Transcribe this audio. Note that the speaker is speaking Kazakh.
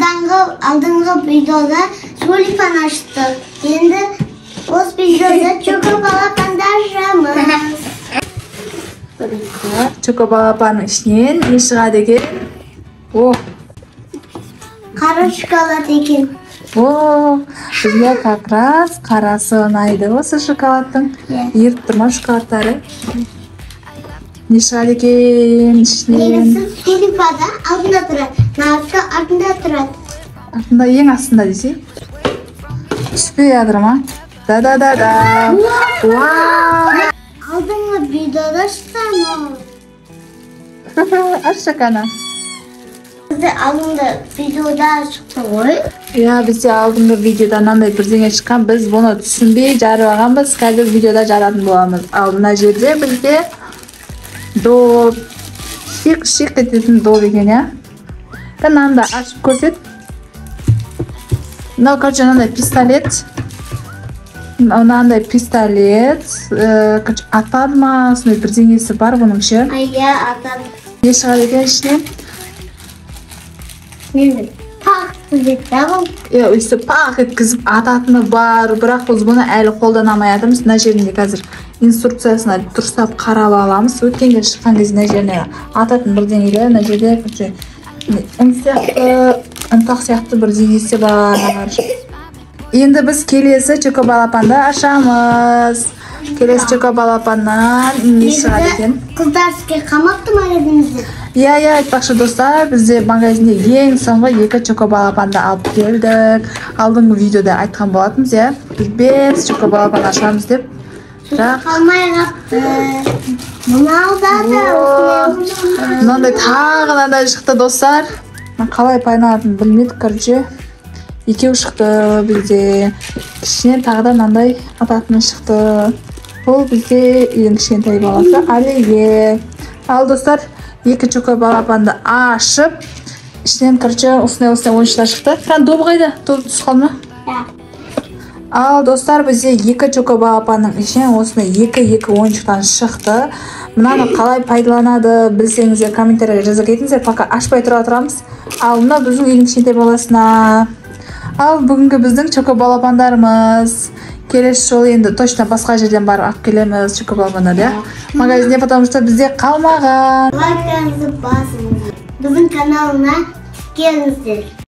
Алдыңғы видеода Сулифан ашты. Енді осы видеода Чоко-балапанды ашамыз. Чоко-балапанның ішінен не шығады екен? О! Қара шоколад екен. О, бізге как раз қарасы ұнайды осы шоколадтың. Еріп тұр ма шоколадтары? Не шығады екен ішінен? Негізі Сулифада алдында тұрады, Назка артында тұрады. Артында, ең астында десей. Түспей жатыр ма? Да-да-да-да. Вау! Алдыңғы видеода шықты анау. Ашшы қана. Бізде алдыңғы видеода шықты ғой. Иә, бізде алдыңғы видеода мынандай бірдеңе шыққан. Біз бұны түсінбей жарып алғанбыз. Қазір видеода жаратын боламыз. Ал мына жерде бізде доп, шиқ-шиқ ететін доп екен, иә. Мынаны да ашып көрсет. Мынау, короче, мынандай пистолет. Мынандай пистолет. Короче, атады ма, сондай бірдеңесі бар бұның ше. Иә, атады. Не шығады екен ішінен? Енді пах етеді да бұл. Иә, өйстіп пах еткізіп ататыны бар, бірақ біз бұны әлі қолдана алмай жатырмыз. Мына жерінде қазір инструкциясына дұрыстап қарап аламыз. Өткенде шыққан кезде мына жеріне ататын бірдеңелер, мына жерде, короче, ұн сияқты, ұнтақ сияқты бірдеңесі бар. Енді біз келесі Чоко-балапанды ашамыз. Келесі Чоко-балапаннан не шығады екен? Қыздар сізге қамапты магазинімізде. Иә, иә, айтпақшы, достар, бізде магазинде ең соңғы екі Чоко-балапанды алып келдік. Алдыңғы видеода айтқан болатынбыз, иә. Біз 5 Чоко-балапан ашамыз деп. Бірақ қалмай қапты. Мынау да да осындай. Мынандай, тағы мынандай шықты, достар. Қалай пайдаланатынын білмедік, короче. Екеу шықты бізде. Ішінен тағы да мынандай ататыны шықты. Бұл бізде үйдің кішкентай баласы Оливье. Ал, достар, екі Чоко-балапанды ашып, ішінен, короче, осындай осындай ойыншықтар шықты. Қане, добы қайда? Добы түсіп қалды ма? Иә. Ал, достар, бізде екі Чоко-балапанның ішінен осындай екі-екі ойыншықтан шықты. Мынаны қалай пайдаланады білсеңіздер, комментарийге жаза кетіңіздер. Пока ашпай тұра тұрамыз. Ал мына біздің үйдің кішкентай баласына. Ал бүгінгі біздің Чоко-балапандарымыз. Келесі жолы енді точно басқа жерден барып алып келеміз Чоко-балапандарды, иә? Магазинде, потому что бізде қалмаған. Лайктарыңызды басыңыз. Біздің каналына келіңіздер.